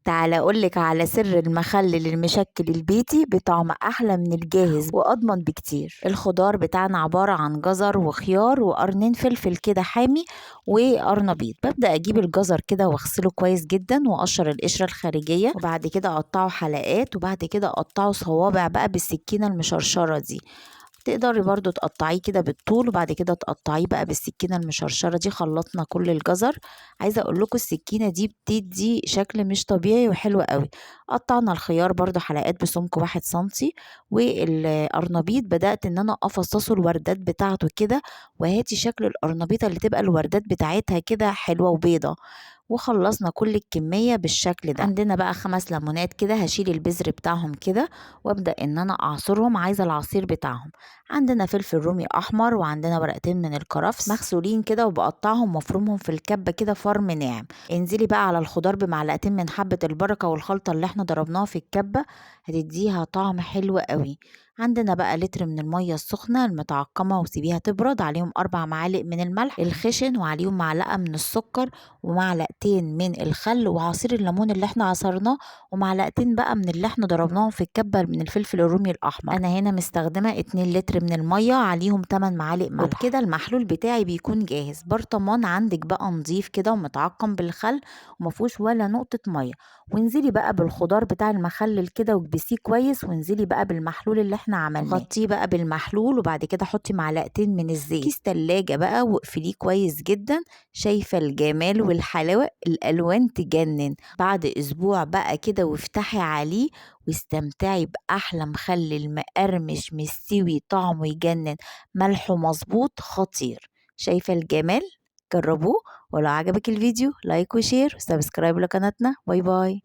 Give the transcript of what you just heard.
تعالى أقولك على سر المخلل المشكل البيتي بطعم أحلى من الجاهز وأضمن بكتير. الخضار بتاعنا عبارة عن جزر وخيار وقرنين فلفل كده حامي وقرنبيط. ببدأ أجيب الجزر كده واغسله كويس جدا وأقشر القشرة الخارجية، وبعد كده أقطعه حلقات، وبعد كده أقطعه صوابع بقى بالسكينة المشرشرة دي. تقدري برضو تقطعيه كده بالطول، وبعد كده تقطعيه بقى بالسكينة المشرشرة دي. خلطنا كل الجزر. عايزة اقول لكم السكينة دي بتدي شكل مش طبيعي وحلو قوي. قطعنا الخيار برضو حلقات بسمك 1 سنتي، والقرنبيط بدأت ان انا افصصه الوردات بتاعته كده، وهاتي شكل القرنبيطة اللي تبقى الوردات بتاعتها كده حلوة وبيضة. وخلصنا كل الكمية بالشكل ده. عندنا بقى 5 ليمونات كده، هشيل البذر بتاعهم كده وابدأ ان انا اعصرهم، عايزة العصير بتاعهم. عندنا فلفل رومي احمر، وعندنا ورقتين من الكرفس مغسولين كده وبقطعهم وافرمهم في الكبة كده فرم ناعم. انزلي بقى على الخضار بمعلقتين من حبة البركة والخلطة اللي احنا ضربناها في الكبة، هتديها طعم حلو قوي. عندنا بقى لتر من المية السخنة المتعقمة وسيبيها تبرد، عليهم 4 معالق من الملح الخشن، وعليهم معلقة من السكر، ومعلقتين من الخل، وعصير الليمون اللي احنا عصرناه، ومعلقتين بقى من اللي احنا ضربناهم في الكبة من الفلفل الرومي الأحمر. أنا هنا مستخدمة 2 لتر من المية، عليهم 8 معالق ملح. وبكده المحلول بتاعي بيكون جاهز. برطمان عندك بقى نظيف كده ومتعقم بالخل ومفيهوش ولا نقطة مية، وانزلي بقى بالخضار بتاع المخلل كده واكبسيه كويس، وانزلي بقى بالمحلول اللي احنا عملناه، غطيه بقى بالمحلول، وبعد كده حطي معلقتين من الزيت، كيس تلاجة بقى، واقفليه كويس جدا. شايفة الجمال والحلاوة، الألوان تجنن. بعد أسبوع بقى كده وافتحي عليه واستمتعي بأحلى مخلل مقرمش مستوي، طعمه يجنن، ملحه مظبوط خطير. شايفة الجمال؟ جربوه، ولو عجبك الفيديو like و share و subscribe لقناتنا. bye bye.